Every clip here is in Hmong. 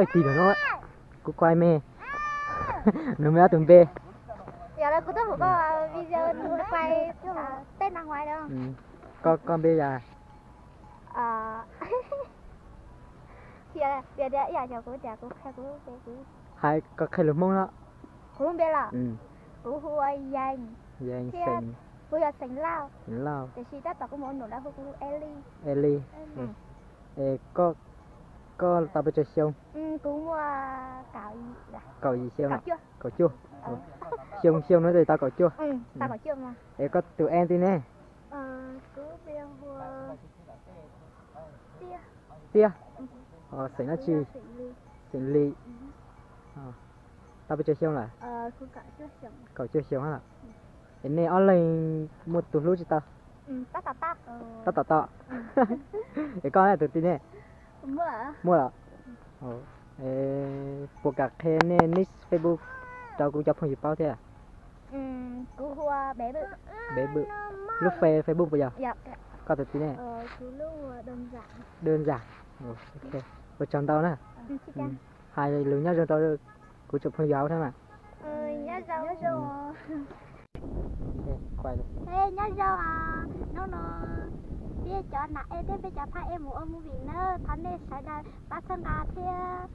Tig lawm no, kuv kuaj me, nug me ob tug npe. Yog lawm kuv tuaj mus koj video kuaj Tết năm ngoái đó. Koj, koj npe yog? Hais koj qhia lus Hmoob no. Kuv npe los? Kuv hu ua Yees. Yees thiab xeem? Kuv yog xeem Lauj. Xeem Lauj. Tiam sis tab tom kuv mus ua num lawv hu kuv hu Eli. Eli. Es koj, koj tau pes tsawg xyoo? Kuv muaj kaum yim xyoo. Kaum cuaj. Xyoo, xyoo no tau kaum cuaj. Es koj tus en ti ne? Txiab. Xeem dab tsi? Xeem Lis. Tau pes tsawg xyoo lawm? Kaum cuaj xyoo lawm. Es nej ob leeg muaj tus hlub tsis tau? Tab tom tau. Es koj tus ti ne? Muaj los? Puas kam qhia nej nick Facebook rau kuv cov phooj ywg paub thiab? Bev Vwm. Lub Face, Facebook puas yog? Koj tus ti ne? Đơn giản. Ua tsaug ntau na. Hais lus nyob zoo rau kuv tsoom phooj ywg hauv thiab mas. Nyob zoo, hnub no peb cov nam e thiab peb cov phab e mus ua movie na, thov nej sawv daws pab txhawb nqa thiab.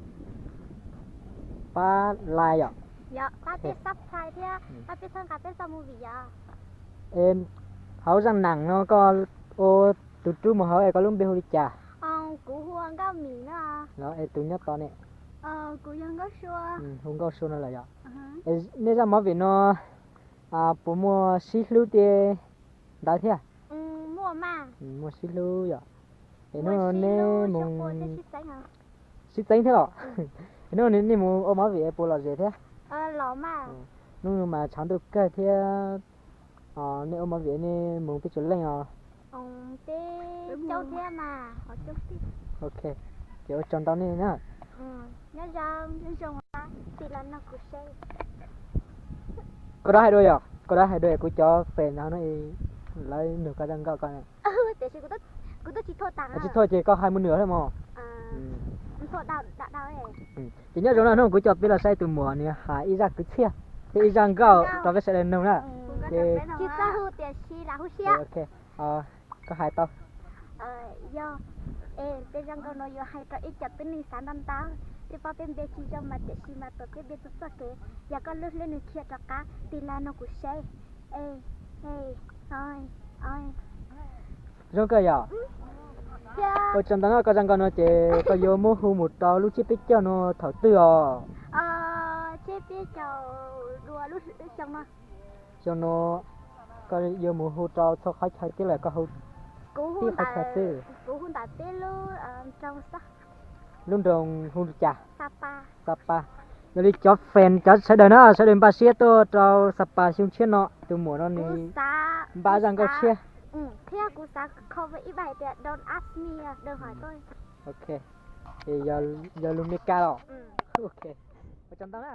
Pab like yom? Yog, pab peb subscribe thiab pab peb txhawb nqa peb txoj movie yom. Es hauv zaj nam no koj ua tus rub mus hauv es koj lub npe hu li cas? Kuv hu ua Nkauj Mim no. Los es tus nyob tod ne? Kuv yog Nkauj Sua. Hu Nkauj Sua no lawm yom? Es nej zaj movie no puas muaj sib hlub tej ntawd thiab? Muaj sib hlub yom? Es hnub no nej mus sib txeeb thiab los? Hnub no nej mus ua movie puas lom zem thiab? Hnub no mas tshav ntuj kawg thiab. Nej ua movie nej mus peb tsawg leej os? Ok, ces ua tsaug ntau nej na. Koj dab hais dua yom? Koj dab hais dua kuv cov fans no lawv nug koj zaj nkauj ko. Tsis thaj ces koj hais mus nws thiab mog. Ces nyob zoo no hnub kuv coj peb los saib tus muam nws hais ib zaj kwv txhiaj thiab ib zaj nkauj rau peb sawv daws nug na. Ces koj hais tau. Yog, es peb zaj nkauj no yuav hais rau ib co tib neeg xav ntau ntau, peb paub peb npe tsis zoo mas tiam sis mas tuam peb npe txog txoj kev, yog koj lub hlwb nws khiav rov qab tig los nug kuv seb. Zoo kawg yom. Ua tsaug ntau no, koj zaj nkauj no ces koj yuav muab hu mus rau lub tsiab peb caug no thaum twg os? Tsiab peb caug dua lub xyoo no. Xyoo no koj yuav mus hu rau txhua qhov chaw tib lawm, koj hu tib qhov chaw xwb? Kuv hu ntawm peb lub nroog xwb. Lub nroog hu li cas? Sapa. Yog li cov fans cov sawv daws na, sawv daws npaj siab tuaj rau Sapa xyoo tshiab no, tus muam no nws npaj zaj nkauj tshiab. Thiab kuv xav cover ib bài tias Don't Ask Me, đừng hỏi tôi. Ok, yog lus Meskas los? Ok, ua tsaug ntau na.